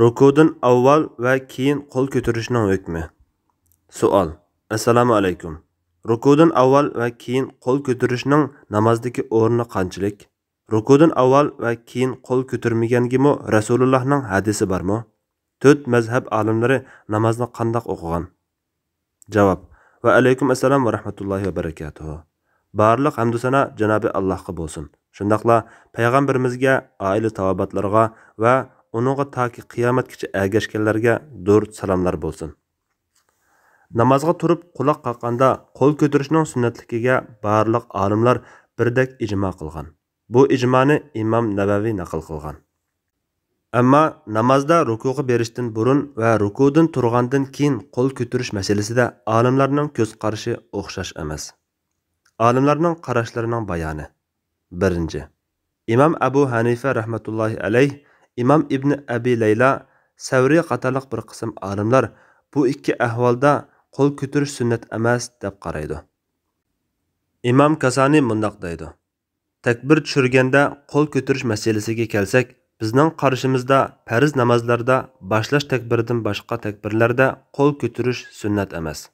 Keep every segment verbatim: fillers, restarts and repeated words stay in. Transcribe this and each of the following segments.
رۇكۇدىن ئاۋۋال ۋە كېيىن قول كۆتۈرۈشنىڭ ھۆكمى. سوئال. ئەسسالامۇ ئەلەيكۇم. رۇكۇدىن ئاۋۋال ۋە كېيىن قول كۆتۈرۈشنىڭ نامازدىكى ئورنى قانچىلىك؟ رۇكۇدىن ئاۋۋال ۋە كېيىن قول كۆتۈرمىگەنگىمۇ رەسۇلۇللاھنىڭ ھەدىسى بارمۇ؟ تۆت مەزھەپ ئالىملىرى نامازنى قانداق ئوقۇغان؟ جاۋاب. ۋە ئەلەيكۇم ئەسسالام ۋە رەھمەتۇللاھى ۋە بەرەكاتۇھۇ. بارلىق ھەمدۇ سانا جانابى ئاللاھقا بولسۇن. شۇنداقلا پەيغەمبىرىمىزگە، ئائىلە تاۋابىئاتلىرىغا ۋە ئۇنىڭغا تاكى قىيامەتكىچە ئەگەشكەنلەرگە دۇرۇت سالاملار بولسۇن. نامازغا تۇرۇپ قۇلاق قاققاندا قول كۆتۈرۈشنىڭ سۈننەتلىكىگە بارلىق ئالىملار بىردەك ئىجما قىلغان. بۇ ئىجمانى ئىمام نەۋەۋى نەقىل قىلغان. ئەمما نامازدا رۇكۇغا بېرىشتىن بۇرۇن ۋە رۇكۇدىن تۇرغاندىن كېيىن قول كۆتۈرۈش مەسىلىسىدە ئالىملارنىڭ كۆز قارىشى ئوخشاش ئەمەس. ئالىملارنىڭ قاراشلىرىنىڭ بايانى. بىرىنچى، ئىمام ئەبۇ ھەنىفە رەھمەتۇللاھى ئەلەيھ، ئىمام ئىبنى ئەبى لەيلا، سەۋرى قاتارلىق بىر قىسىم ئالىملار بۇ ئىككى ئەھۋالدا قول كۆتۈرۈش سۈننەت ئەمەس دەپ قارايدۇ. ئىمام كاسانى مۇنداق دەيدۇ: تەكبىر چۈشۈرگەندە قول كۆتۈرۈش مەسىلىسىگە كەلسەك، بىزنىڭ قارىشىمىزدا پەرز نامازلاردا باشلاش تەكبىرىدىن باشقا تەكبىرلەردە قول كۆتۈرۈش سۈننەت ئەمەس.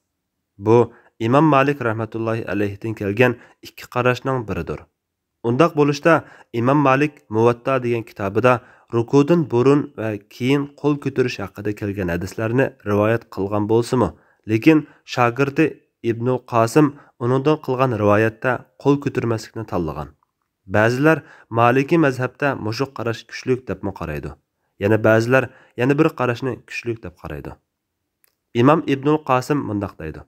بۇ ئىمام مالىك رەھمەتۇللاھى ئەلەيھتىن كەلگەن ئىككى قاراشنىڭ بىرىدۇر. ئۇنداق بولۇشتا، ئىمام مالىك مۇۋەتتا دېگەن كىتابىدا رۇكۇدىن بۇرۇن ۋە كېيىن قول كۆتۈرۈش ھەققىدە كەلگەن ھەدىسلەرنى رىۋايەت قىلغان بولسىمۇ، لېكىن شاگىرتى ئىبنۇل قاسىم ئۇنىڭدىن قىلغان رىۋايەتتە قول كۆتۈرمەسلىكنى تاللىغان. بەزىلەر مالىكىي مەزھەپتە مۇشۇ قاراش كۈچلۈك دەپمۇ قارايدۇ. يەنە بەزىلەر يەنە بىر قاراشنى كۈچلۈك دەپ قارايدۇ. ئىمام ئىبنۇل قاسىم مۇنداق دەيدۇ: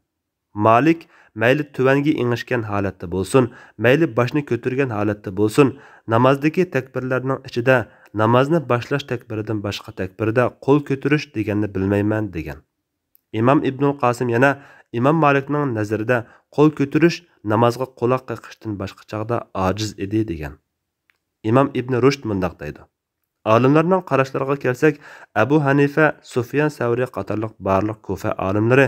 مالىك مەيلى تۆۋەنگە ئېڭىشكەن ھالەتتە بولسۇن، مەيلى باشنى كۆتۈرگەن ھالەتتە بولسۇن، نامازدىكى تەكبىرلەرنىڭ ئىچىدە نامازنى باشلاش تەكبىرىدىن باشقا تەكبىردە قول كۆتۈرۈش دېگەننى بىلمەيمەن، دېگەن. ئىمام ئىبنۇل قاسىم يەنە ئىمام مالىكنىڭ نەزىرىدە قول كۆتۈرۈش نامازغا قۇلاق قېقىشتىن باشقا چاغدا ئاجىز ئىدى، دېگەن. ئىمام ئىبنى رۇشد مۇنداق دەيدۇ: ئالىملارنىڭ قاراشلىرىغا كەلسەك، ئەبۇ ھەنىفە، سۇفيان سەۋرى قاتارلىق بارلىق كۇفە ئالىملىرى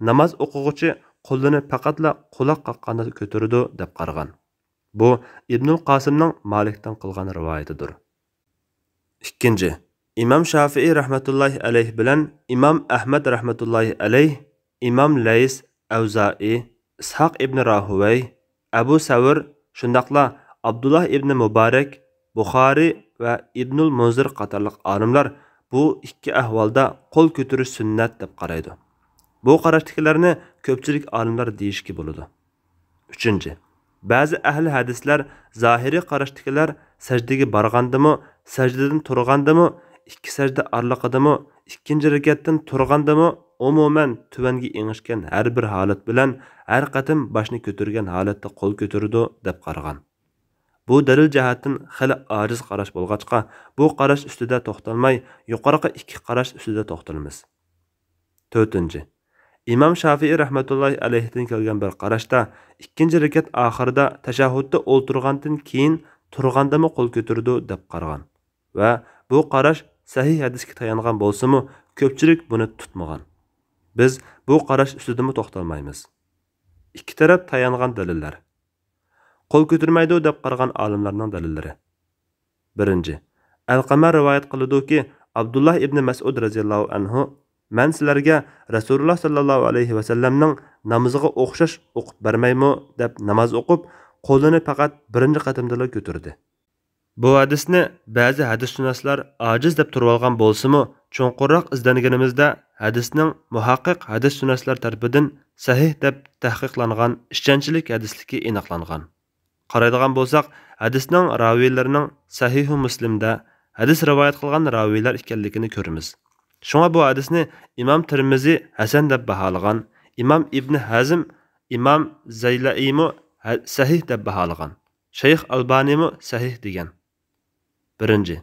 ناماز ئوقۇغۇچى قولىنى پەقەتلا قۇلاق قاققاندا كۆتۈرىدۇ دەپ قارىغان. بۇ ئىبنۇل قاسىمنىڭ مالىكتىن قىلغان رىۋايىتىدۇر. ئىككىنچى، ئىمام شافىئى رەھمەتۇللاھى ئەلەيھ بىلەن ئىمام ئەھمەد رەھمەتۇللاھى ئەلەيھ، ئىمام لەيس، ئەۋزائى، ئىسھاق ئىبنى راھۇۋەي، ئەبۇ سەۋر، شۇنداقلا ئابدۇللا ئىبنى مۇبارەك، بۇخارىي ۋە ئىبنۇل مۇنزىر قاتارلىق ئالىملار بۇ ئىككى ئەھۋالدا قول كۆتۈرۈش سۈننەت دەپ قارايدۇ. بۇ قاراشتىكىلەرنى كۆپچىلىك ئالىملار دېيىشكە بولىدۇ. ئۈچىنچى، بەزى ئەھلى ھەدىسلەر، زاھىرىي قاراشتىكىلەر سەجدىگە بارغاندىمۇ، سەجدىدىن تۇرغاندىمۇ، ئىككى سەجدە ئارىلىقىدىمۇ، ئىككىنچى رەكەتتىن تۇرغاندىمۇ، ئومۇمەن تۆۋەنگە ئېڭىشكەن ھەر بىر ھالەت بىلەن ھەر قېتىم باشنى كۆتۈرگەن ھالەتتە قول كۆتۈرىدۇ دەپ قارىغان. بۇ دەلىل جەھەتتىن خېلى ئاجىز قاراش بولغاچقا، بۇ قاراش ئۈستىدە توختالماي، يۇقىرىقى ئىككى قاراش ئۈستىدە توختىلىمىز. تۆتىنچى، ئىمام شافىئى رەھمەتۇللاھى ئەلەيھتىن كەلگەن بىر قاراشتا، ئىككىنچى رەكەت ئاخىرىدا تەشەھھۇدتا ئولتۇرغاندىن كېيىن تۇرغاندىمۇ قول كۆتۈرىدۇ دەپ قارىغان ۋە بۇ قاراش سەھىھ ھەدىسكە تايانغان بولسىمۇ، كۆپچىلىك بۇنى تۇتمىغان. بىز بۇ قاراش ئۈستىدىمۇ توختالمايمىز. ئىككى تەرەپ تايانغان دەلىللەر. قول كۆتۈرمەيدۇ دەپ قارىغان ئالىملارنىڭ دەلىللىرى. بىرىنچى، ئەلقەمە رىۋايەت قىلىدۇكى، ئابدۇللا ئىبنى مەسئۇد رەزىياللاھۇ ئەنھۇ، مەن سىلەرگە رەسۇلۇللا ساللاللاھۇ ئەلەيھى ۋەسەللەمنىڭ نامىزىغا ئوخشاش ئوقۇپ بەرمەيمۇ دەپ ناماز ئوقۇپ، قولىنى پەقەت بىرىنچى قېتىمدىلا كۆتۈردى. بۇ ھەدىسنى بەزى ھەدىسشۇناسلار ئاجىز دەپ تۇرۇۋالغان بولسىمۇ، چوڭقۇرراق ئىزدەنگىنىمىزدە ھەدىسنىڭ مۇھەققىق ھەدىسشۇناسلار تەرىپىدىن سەھىھ دەپ تەھقىقلانغان ئىشەنچلىك ھەدىسلىكى ئېنىقلانغان. قارايدىغان بولساق، ھەدىسنىڭ راۋىيلىرىنىڭ سەھىھۇ مۇسلىمدە ھەدىس رىۋايەت قىلغان راۋىيلار ئىكەنلىكىنى كۆرىمىز. شۇڭا بۇ ھەدىسنى ئىمام تىرمىزى ھەسەن دەپ باھالىغان، ئىمام ئىبنى ھەزم، ئىمام زەيلەئىمۇ ھە-، سەھىھ دەپ باھالىغان. شەيخ ئەلبانىمۇ سەھىھ دېگەن. بىرىنچى،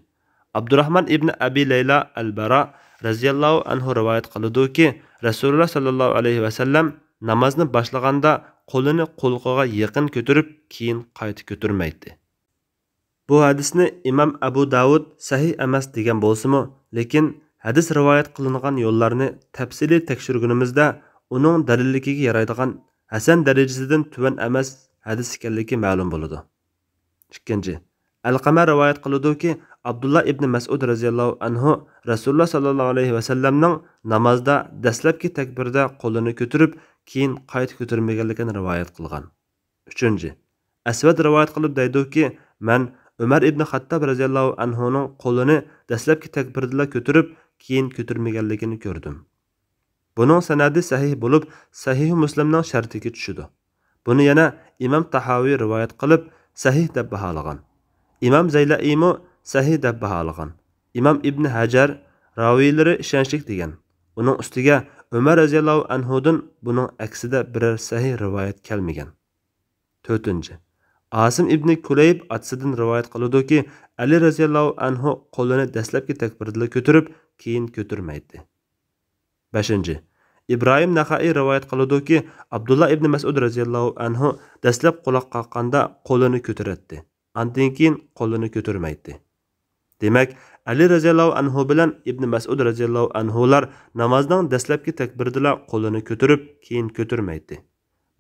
ئابدۇراھمان ئىبنى ئەبى لەيلا ئەلبەرا رەزىياللاھۇ ئەنھۇ رىۋايەت قىلىدۇكى، رەسۇلۇللا ساللاللاھۇ ئەلەيھى ۋەسەللەم نامازنى باشلىغاندا قولىنى قۇلىقىغا يېقىن كۆتۈرۈپ، كېيىن قايتا كۆتۈرمەيتتى. بۇ ھەدىسنى ئىمام ئەبۇ داۋۇد سەھىھ ئەمەس دېگەن بولسىمۇ، لېكىن ھەدىس رىۋايەت قىلىنغان يوللارنى تەپسىلىي تەكشۈرگىنىمىزدە، ئۇنىڭ دەلىللىكىگە يارايدىغان ھەسەن دەرىجىسىدىن تۆۋەن ئەمەس ھەدىس ئىكەنلىكى مەلۇم بولىدۇ. ئىككىنچى، ئەلقەمە رىۋايەت قىلىدۇكى، ئابدۇللا ئىبنى مەسئۇد رەزىياللاھۇ ئەنھۇ رەسۇلۇللا ساللاللاھۇ ئەلەيھى ۋەسەللەمنىڭ نامازدا دەسلەپكى تەكبىردە قولىنى كۆتۈرۈپ، كېيىن قايتا كۆتۈرمىگەنلىكىنى رىۋايەت قىلغان. ئۈچىنچى، ئەسۋەد رىۋايەت قىلىپ دەيدۇكى، مەن ئۆمەر ئىبنى خەتتاب رەزىياللاھۇ ئەنھۇنىڭ قولىنى دەسلەپكى تەكبىردىلا كۆتۈرۈپ، كېيىن كۆتۈرمىگەنلىكىنى كۆردۈم. بۇنىڭ سەنەدى سەھىھ بولۇپ، سەھىھ مۇسلىمنىڭ شەرتىگە چۈشىدۇ. بۇنى يەنە ئىمام تاھاۋى رىۋايەت قىلىپ، سەھىھ دەپ باھالىغان. ئىمام زەيلەئىمۇ سەھىھ دەپ باھالىغان. ئىمام ئىبن ھەجەر راۋىيلىرى ئىشەنچلىك دېگەن. ئۇنىڭ ئۈستىگە ئۆمەر رەزىياللاھۇ ئەنھۇدىن بۇنىڭ ئەكسىدە بىرەر سەھىھ رىۋايەت كەلمىگەن. تۆتىنچى، ئاسىم ئىبنى كۇلەيب ئاتىسىدىن رىۋايەت قىلىدۇكى، ئەلى رەزىياللاھۇ ئەنھۇ قولىنى دەسلەپكى تەكبىردىلا كۆتۈرۈپ، كېيىن كۆتۈرمەيتتى. بەشىنچى، ئىبراھىم نەخەئىي رىۋايەت قىلىدۇكى، ئابدۇللا ئىبنى مەسئۇد رەزىياللاھۇ ئەنھۇ دەسلەپ قۇلاق قاققاندا قولىنى كۆتۈرەتتى، ئاندىن كېيىن قولىنى كۆتۈرمەيتتى. دېمەك، ئەلى رەزىياللاھۇ ئەنھۇ بىلەن ئىبنى مەسئۇد رەزىياللاھۇ ئەنھۇلار نامازنىڭ دەسلەپكى تەكبىرىدىلا قولىنى كۆتۈرۈپ، كېيىن كۆتۈرمەيتتى.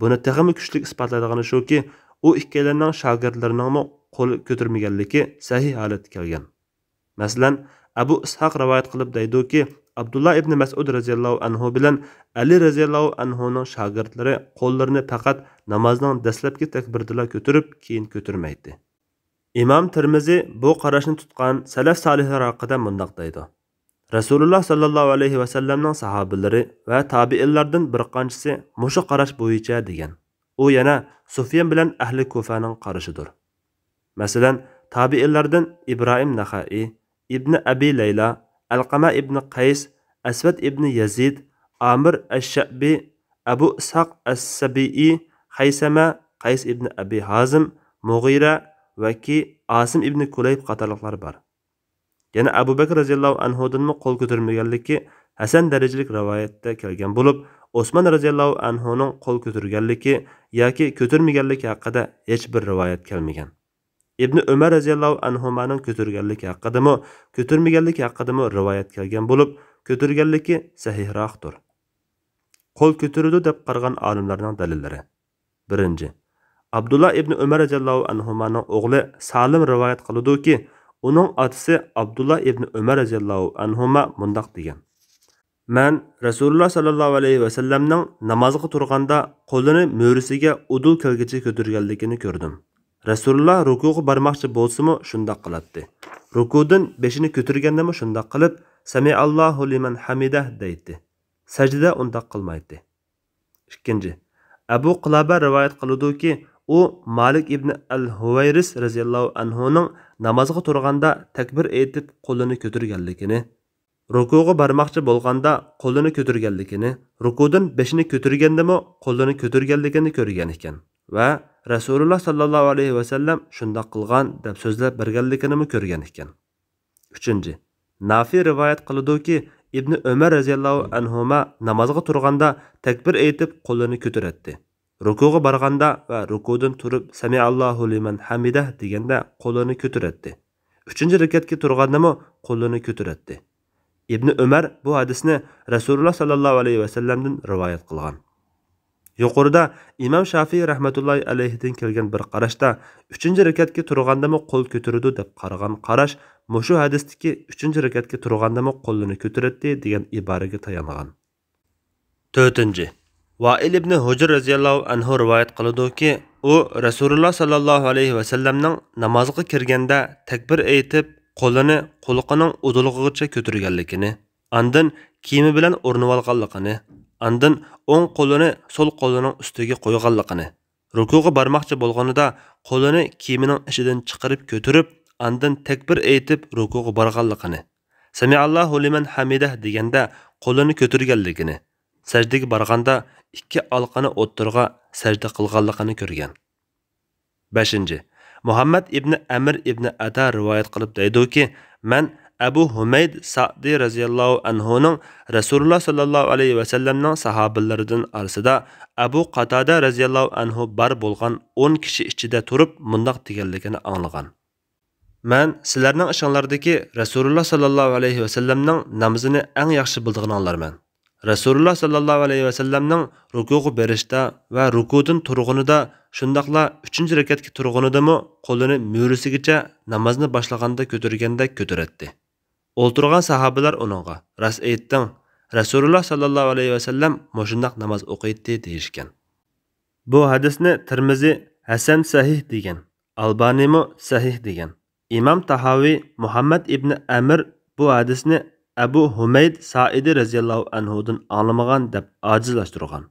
بۇنى تېخىمۇ كۈچلۈك ئىسپاتلايدىغىنى شۇكى، ئۇ ئىككىيلەننىڭ شاگىرتلىرىنىڭمۇ قول كۆتۈرمىگەنلىكى سەھىھ ھالەتتە كەلگەن. مەسىلەن، ئەبۇ ئىسھاق رىۋايەت قىلىپ دەيدۇكى، ئابدۇللا ئىبنى مەسئۇد رەزىياللاھۇ ئەنھۇ بىلەن ئەلى رەزىياللاھۇ ئەنھۇنىڭ شاگىرتلىرى قوللىرىنى پەقەت نامازنىڭ دەسلەپكى تەكبىرىدىلا كۆتۈرۈپ، كېيىن كۆتۈرمەيتتى. ئىمام تىرمىزى بۇ قاراشنى تۇتقان سەلەف سالىھلار ھەققىدە مۇنداق دەيدۇ: رەسۇلۇللا ساللاللاھۇ ئەلەيھى ۋەسەللەمنىڭ ساھابىلىرى ۋە تابىئىنلاردىن بىر قانچىسى مۇشۇ قاراش بويىچە دېگەن. ئۇ يەنە سۇفيان بىلەن ئەھلى كۇفەنىڭ قارىشىدۇر. مەسىلەن، تابىئىنلاردىن ئىبراھىم نەخەئى، ئىبنى ئەبى لەيلا، ئەلقەمە ئىبنى قەيس، ئەسۋەد ئىبنى يەزىد، ئامىر ئەششەبى، ئەبۇ ئىسھاق ئەسسەبىئى، خەيسەمە، قەيس ئىبنى ئەبى ھازىم، مۇغىرە، ۋەكى، ئاسىم ئىبنى كۇلەيب قاتارلىقلار بار. يەنە ئەبۇ بەكرى رەزىياللاھۇ ئەنھۇدىنمۇ قول كۆتۈرمىگەنلىكى ھەسەن دەرىجىلىك رىۋايەتتە كەلگەن بولۇپ، ئوسمان رەزىياللاھۇ ئەنھۇنىڭ قول كۆتۈرگەنلىكى ياكى كۆتۈرمىگەنلىكى ھەققىدە ھېچبىر رىۋايەت كەلمىگەن. ئىبنى ئۆمەر رەزىياللاھۇ ئەنھۇمانىڭ كۆتۈرگەنلىكى ھەققىدىمۇ، كۆتۈرمىگەنلىكى ھەققىدىمۇ رىۋايەت كەلگەن بولۇپ، كۆتۈرگەنلىكى سەھىھراقتۇر. قول كۆتۈرىدۇ دەپ قارىغان ئالىملارنىڭ دەلىللىرى. بىرىنچى، ئابدۇللا ئىبنى ئۆمەر رەزىياللاھۇ ئەنھۇمانىڭ ئوغلى سالىم رىۋايەت قىلىدۇكى، ئۇنىڭ ئاتىسى ئابدۇللا ئىبنى ئۆمەر رەزىياللاھۇ ئەنھۇما مۇنداق دېگەن: مەن رەسۇلۇللا ساللاللاھۇ ئەلەيھى ۋەسەللەمنىڭ نامازغا تۇرغاندا قولىنى مۈرىسىگە ئۇدۇل كەلگۈچە كۆتۈرگەنلىكىنى كۆردۈم. رەسۇلۇللا رۇكۇغا بارماقچى بولسىمۇ شۇنداق قىلاتتى. رۇكۇدىن بېشىنى كۆتۈرگەندىمۇ شۇنداق قىلىپ، سەمىئاللاھۇ لىمەن ھەمىدەھ دەيتتى. سەجدىدە ئۇنداق قىلمايتتى. ئىككىنچى، ئەبۇ قىلابە رىۋايەت قىلىدۇكى، ئۇ مالىك ئىبنى ئەل ھۇۋەيرىس رەزىياللاھۇ ئەنھۇنىڭ نامازغا تۇرغاندا تەكبىر ئېيتىپ قولىنى كۆتۈرگەنلىكىنى، رۇكۇغا بارماقچى بولغاندا قولىنى كۆتۈرگەنلىكىنى، رۇكۇدىن بېشىنى كۆتۈرگەندىمۇ قولىنى كۆتۈرگەنلىكىنى كۆرگەن ئىكەن ۋە رەسۇلۇللا ساللاللاھۇ ئەلەيھى ۋەسەللەم شۇنداق قىلغان دەپ سۆزلەپ بەرگەنلىكىنىمۇ كۆرگەن ئىكەن. ئۈچىنچى، نافى رىۋايەت قىلىدۇكى، ئىبنى ئۆمەر رەزىياللاھۇ ئەنھۇما نامازغا تۇرغاندا تەكبىر ئېيتىپ قولىنى كۆتۈرەتتى. رۇكۇغا بارغاندا ۋە رۇكۇدىن تۇرۇپ سەمىئاللاھۇ لىمەن ھەمىدەھ دېگەندە قولىنى كۆتۈرەتتى. ئۈچىنچى رەكەتكە تۇرغاندىمۇ قولىنى كۆتۈرەتتى. ئىبنى ئۆمەر بۇ ھەدىسنى رەسۇلۇللا ساللاللاھۇ ئەلەيھى ۋەسەللەمدىن رىۋايەت قىلغان. يۇقىرىدا ئىمام شافىئى رەھمەتۇللاھى ئەلەيھىدىن كەلگەن بىر قاراشتا، ئۈچىنچى رەكەتكە تۇرغاندىمۇ قول كۆتۈرىدۇ دەپ قارىغان قاراش مۇشۇ ھەدىستىكى ئۈچىنچى رەكەتكە تۇرغاندىمۇ قولىنى كۆتۈرەتتى دېگەن ئىبارىگە تايانغان. تۆتىنچى، ۋائىل ئىبنى ھۇجر رەزىياللاھۇ ئەنھۇ رىۋايەت قىلىدۇكى، ئۇ رەسۇلۇللا ساللاللاھۇ ئەلەيھى ۋەسەللەمنىڭ نامازغا كىرگەندە تەكبىر ئېيتىپ، قولىنى قۇلىقىنىڭ ئۇدۇلىغىچە كۆتۈرگەنلىكىنى، ئاندىن كىيىمى بىلەن ئورىنىۋالغانلىقىنى، ئاندىن ئوڭ قولىنى سول قولىنىڭ ئۈستىگە قويغانلىقىنى، رۇكۇغا بارماقچى بولغىنىدا قولىنى كىيىمىنىڭ ئىچىدىن چىقىرىپ كۆتۈرۈپ، ئاندىن تەكبىر ئېيتىپ رۇكۇغا بارغانلىقىنى، سەمىئاللاھۇ لىمەن ھەمىدەھ دېگەندە قولىنى كۆتۈرگەنلىكىنى، سەجدىگە بارغاندا ئىككى ئالىقىنى ئوتتۇرىغا سەجدە قىلغانلىقىنى كۆرگەن. بەشىنچى، مۇھەممەد ئىبنى ئەمىر ئىبنى ئەتا رىۋايەت قىلىپ دەيدۇكى، مەن ئەبۇ ھۇمەيد سەئدى رەزىياللاھۇ ئەنھۇنىڭ رەسۇلۇللا ساللاللاھۇ ئەلەيھى ۋەسەللەمنىڭ ساھابىلىرىدىن ئارىسىدا ئەبۇ قاتادە رەزىياللاھۇ ئەنھۇ بار بولغان ئون كىشى ئىچىدە تۇرۇپ مۇنداق دېگەنلىكىنى ئاڭلىغان: مەن سىلەرنىڭ ئىچىڭلاردىكى رەسۇلۇللا ساللاللاھۇ ئەلەيھى ۋەسەللەمنىڭ نامىزىنى ئەڭ ياخشى بىلىدىغىنىڭلارمەن. رەسۇلۇللا ساللاللاھۇ ئەلەيھى ۋەسەللەمنىڭ رۇكۇغا بېرىشتا ۋە رۇكۇدىن تۇرغىنىدا، شۇنداقلا ئۈچىنچى رەكەتكە تۇرغىنىدىمۇ قولىنى مۈرىسىگىچە نامازنى باشلىغاندا كۆتۈرگەندەك كۆتۈرەتتى. ئولتۇرغان ساھابىلەر ئۇنىڭغا، «راست ئېيتتىڭ، رەسۇلۇللا ساللاللاھۇ ئەلەيھى ۋەسەللەم مۇشۇنداق ناماز ئوقۇيتتى» دېيىشكەن. بۇ ھەدىسنى تىرمىزى ھەسەن سەھىھ دېگەن، ئالبانىمۇ سەھىھ دېگەن. ئىمام تاھاۋى مۇھەممەد ئىبنى ئەمىر بۇ ھەدىسنى ئەبۇ ھۇمەيد سائىدى رەزىياللاھۇ ئەنھۇدىن ئاڭلىمىغان دەپ ئاجىزلاشتۇرغان.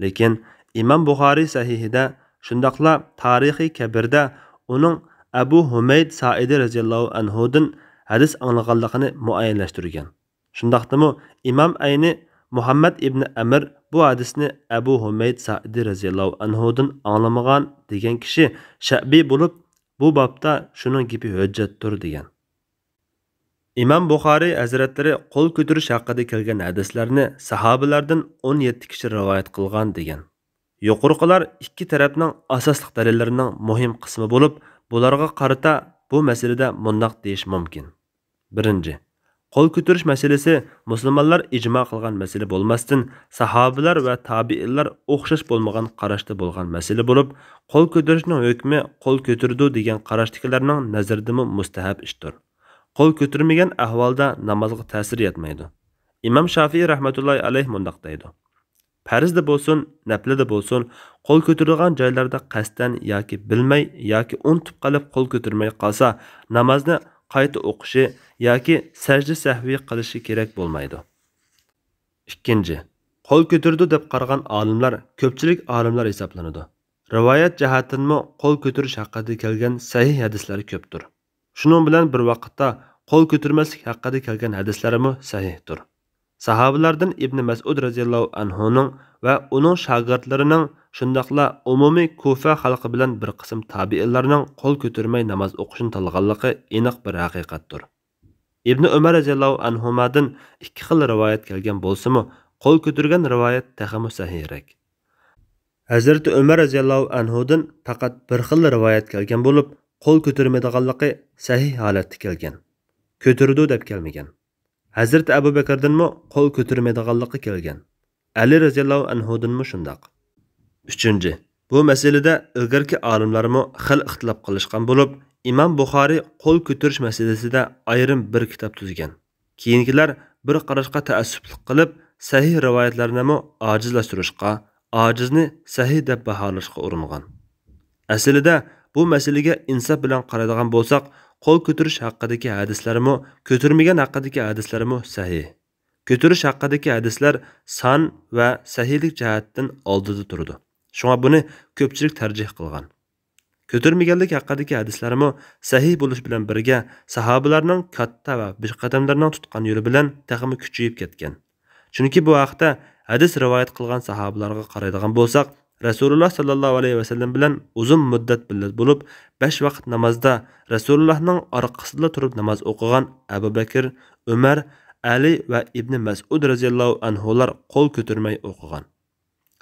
لېكىن ئىمام بۇخارىي سەھىھىدە، شۇنداقلا تارىخى كەبىردە ئۇنىڭ ئەبۇ ھۇمەيد سائىدى رەزىياللاھۇ ئەنھۇدىن ھەدىس ئاڭلىغانلىقىنى مۇئەييەنلەشتۈرگەن. شۇنداقتىمۇ ئىمام ئەينى مۇھەممەد ئىبنى ئەمىر بۇ ھەدىسنى ئەبۇ ھۇمەيد سائىدى رەزىياللاھۇ ئەنھۇدىن ئاڭلىمىغان دېگەن كىشى شەئبى بولۇپ، بۇ بابتا شۇنىڭ گېپى ھۆججەتتۇر دېگەن. ئىمام بۇخارىي ھەزرەتلىرى قول كۆتۈرۈش ھەققىدە كەلگەن ھەدىسلەرنى ساھابىلاردىن ئون يەتتە كىشى رىۋايەت قىلغان دېگەن. يۇقىرىقىلار ئىككى تەرەپنىڭ ئاساسلىق دەلىللىرىنىڭ مۇھىم قىسمى بولۇپ، بۇلارغا قارىتا بۇ مەسىلىدە مۇنداق دېيىش مۇمكىن. بىرىنچى، قول كۆتۈرۈش مەسىلىسى مۇسۇلمانلار ئىجما قىلغان مەسىلە بولماستىن، ساھابىلەر ۋە تابىئىنلار ئوخشاش بولمىغان قاراشتا بولغان مەسىلە بولۇپ، قول كۆتۈرۈشنىڭ ھۆكمى قول كۆتۈرىدۇ دېگەن قاراشتىكىلەرنىڭ نەزىرىدىمۇ مۇستەھەب ئىشتۇر. قول كۆتۈرمىگەن ئەھۋالدا نامازغا تەسىر يەتمەيدۇ. ئىمام شافىئى رەھمەتۇللاھى ئەلەيھ مۇنداق دەيدۇ: پەرزدە بولسۇن، نەپلىدە بولسۇن، قول كۆتۈرىدىغان جايلاردا قەستەن ياكى بىلمەي ياكى ئۇنتۇپ قېلىپ قول كۆتۈرمەي قالسا، نامازنى قايتا ئوقۇشى ياكى سەجدە سەھۋى قىلىشى كېرەك بولمايدۇ. ئىككىنچى، قول كۆتۈرىدۇ دەپ قارىغان ئالىملار كۆپچىلىك ئالىملار ھېسابلىنىدۇ. رىۋايەت جەھەتتىنمۇ قول كۆتۈرۈش ھەققىدە كەلگەن سەھىھ ھەدىسلەر كۆپتۇر. شۇنىڭ بىلەن بىر ۋاقىتتا، قول كۆتۈرمەسلىك ھەققىدە كەلگەن ھەدىسلەرمۇ سەھىھتۇر. ساھابىلاردىن ئىبنى مەسئۇد رەزىياللاھۇ ئەنھۇنىڭ ۋە ئۇنىڭ شاگىرتلىرىنىڭ، شۇنداقلا ئومۇمىي كۇفە خەلقى بىلەن بىر قىسىم تابىئىنلارنىڭ قول كۆتۈرمەي ناماز ئوقۇشىنى تاللىغانلىقى ئېنىق بىر ھەقىقەتتۇر. ئىبنى ئۆمەر رەزىياللاھۇ ئەنھۇمادىن ئىككى خىل رىۋايەت كەلگەن بولسىمۇ، قول كۆتۈرگەن رىۋايەت تېخىمۇ سەھىھرەك. ھەزرىتى ئۆمەر رەزىياللاھۇ ئەنھۇدىن پەقەت بىر خىل رىۋايەت كەلگەن بولۇپ، قول كۆتۈرمەيدىغانلىقى سەھىھ ھالەتتە كەلگەن. كۆتۈرىدۇ دەپ كەلمىگەن. ھەزرىتى ئەبۇ بەكىردىنمۇ قول كۆتۈرمەيدىغانلىقى كەلگەن. ئەلى رەزىياللاھۇ ئەنھۇدىنمۇ شۇنداق. ئۈچىنچى، بۇ مەسىلىدە ئىلگىرىكى ئالىملارمۇ خېلى ئىختىلاپ قىلىشقان بولۇپ، ئىمام بۇخارىي قول كۆتۈرۈش مەسىلىسىدە ئايرىم بىر كىتاب تۈزگەن. كېيىنكىلەر بىر قاراشقا تەئەسسۇپلۇق قىلىپ، سەھىھ رىۋايەتلەرنىمۇ ئاجىزلاشتۇرۇشقا، ئاجىزنى سەھىھ دەپ باھالاشقا ئۇرۇنغان. ئەسلىدە بۇ مەسىلىگە ئىنساپ بىلەن قارايدىغان بولساق، قول كۆتۈرۈش ھەققىدىكى ھەدىسلەرمۇ، كۆتۈرمىگەن ھەققىدىكى ھەدىسلەرمۇ سەھىھ. كۆتۈرۈش ھەققىدىكى ھەدىسلەر سان ۋە سەھىھلىك جەھەتتىن ئالدىدا تۇرىدۇ. شۇڭا بۇنى كۆپچىلىك تەرجىھ قىلغان. كۆتۈرمىگەنلىك ھەققىدىكى ھەدىسلەرمۇ سەھىھ بولۇش بىلەن بىرگە، ساھابىلارنىڭ كاتتا ۋە بىخقەدەملىرىنىڭ تۇتقان يولى بىلەن تېخىمۇ كۈچىيىپ كەتكەن. چۈنكى بۇ ھەقتە ھەدىس رىۋايەت قىلغان ساھابىلارغا قارايدىغان بولساق، رەسۇلۇللا ساللاللاھۇ ئەلەيھى ۋەسەللەم بىلەن ئۇزۇن مۇددەت بىللە بولۇپ، بەش ۋاقىت نامازدا رەسۇلۇللانىڭ ئارقىسىدا تۇرۇپ ناماز ئوقۇغان ئەبۇ بەكىر، ئۆمەر، ئەلى ۋە ئىبنى مەسئۇد رەزىياللاھۇ ئەنھۇلار قول كۆتۈرمەي ئوقۇغان.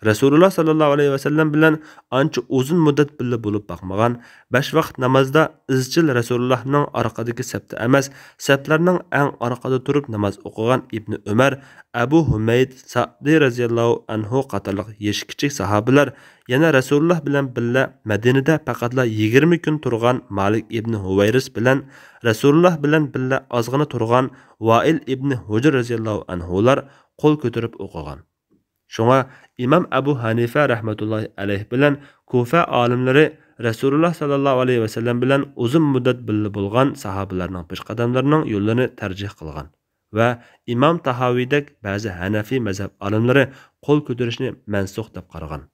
رەسۇلۇللا ساللاللاھۇ ئەلەيھى ۋەسەللەم بىلەن ئانچە ئۇزۇن مۇددەت بىللە بولۇپ باقمىغان، بەش ۋاقىت نامازدا ئىزچىل رەسۇلۇللانىڭ ئارقىدىكى سەپتە ئەمەس، سەپلەرنىڭ ئەڭ ئارقىدا تۇرۇپ ناماز ئوقۇغان ئىبنى ئۆمەر، ئەبۇ ھۇمەيد سائدى رەزىياللاھۇ ئەنھۇ قاتارلىق يېشى كىچىك ساھابىلەر يەنە رەسۇلۇللا بىلەن بىللە مەدىنىدە پەقەتلا يىگىرمە كۈن تۇرغان مالىك ئىبنى ھۇۋەيرىس بىلەن رەسۇلۇللا بىلەن بىللە ئازغىنا تۇرغان ۋائىل ئىبنى ھۇجر رەزىياللاھۇ ئەنھۇلار قول كۆتۈرۈپ ئوقۇغان. شۇڭا ئىمام ئەبۇ ھەنىفە رەھمەتۇللاھى ئەلەيھ بىلەن كۇفە ئالىملىرى رەسۇلۇللا ساللاللاھۇ ئەلەيھى ۋەسەللەم بىلەن ئۇزۇن مۇددەت بىللە بولغان ساھابىلەرنىڭ پېشقەدەملىرىنىڭ يولىنى تەرجىھ قىلغان ۋە ئىمام تاھاۋىدەك بەزى ھەنەفىي مەزھەپ ئالىملىرى قول كۆتۈرۈشنى مەنسۇخ دەپ قارىغان.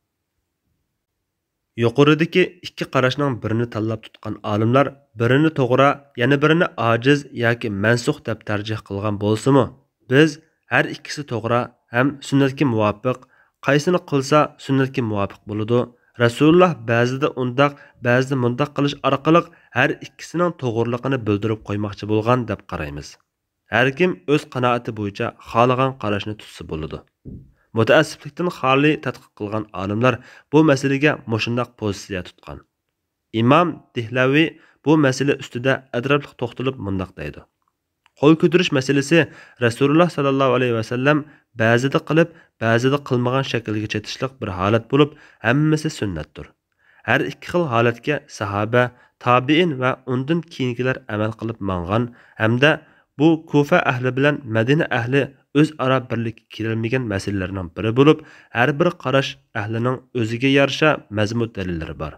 يۇقىرىدىكى ئىككى قاراشنىڭ بىرىنى تاللاپ تۇتقان ئالىملار بىرىنى توغرا، يەنە بىرىنى ئاجىز ياكى مەنسۇخ دەپ تەرجىھ قىلغان بولسىمۇ، بىز ھەر ئىككىسى توغرا ھەم سۈننەتكە مۇۋاپىق، قايسىنى قىلسا سۈننەتكە مۇۋاپىق بولىدۇ، رەسۇلۇللا بەزىدە ئۇنداق، بەزىدە مۇنداق قىلىش ئارقىلىق ھەر ئىككىسىنىڭ توغرىلىقىنى بىلدۈرۈپ قويماقچى بولغان دەپ قارايمىز. ھەركىم ئۆز قانائىتى بويىچە خالىغان قاراشنى تۇتسا بولىدۇ. مۇتەئەسسىپلىكتىن خالىي تەتقىق قىلغان ئالىملار بۇ مەسىلىگە مۇشۇنداق پوزىتسىيە تۇتقان. ئىمام دېھلەۋى بۇ مەسىلە ئۈستىدە ئەتراپلىق توختىلىپ مۇنداق دەيدۇ: قول كۆتۈرۈش مەسىلىسى رەسۇلۇللا ساللاللاھۇ ئەلەيھى ۋەسەللەم بەزىدە قىلىپ، بەزىدە قىلمىغان شەكىلگە چېتىشلىق بىر ھالەت بولۇپ، ھەممىسى سۈننەتتۇر. ھەر ئىككى خىل ھالەتكە ساھابە، تابىئىن ۋە ئۇندىن كېيىنكىلەر ئەمەل قىلىپ ماڭغان ھەمدە بۇ كۇفە ئەھلى بىلەن مەدىنە ئەھلى ئۆزئارا بىرلىككە كېلەلمىگەن مەسىلىلەرنىڭ بىرى بولۇپ، ھەر بىر قاراش ئەھلىنىڭ ئۆزىگە يارىشا مەزمۇت دەلىللىرى بار.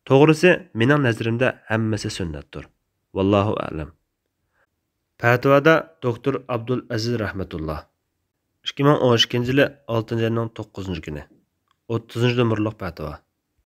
توغرىسى، مېنىڭ نەزىرىمدە ھەممىسى سۈننەتتۇر. ۋاللاھۇ ئەلەم. پەتىۋادا دوكتور ئابدۇل ئەزىز رەھمەتۇللا. ئىككى مىڭ ئون ئىككىنچى يىلى ئالتىنچى ئاينىڭ توققۇزىنچى كۈنى. ئوتتۇزىنچى نومۇرلۇق پەتىۋا.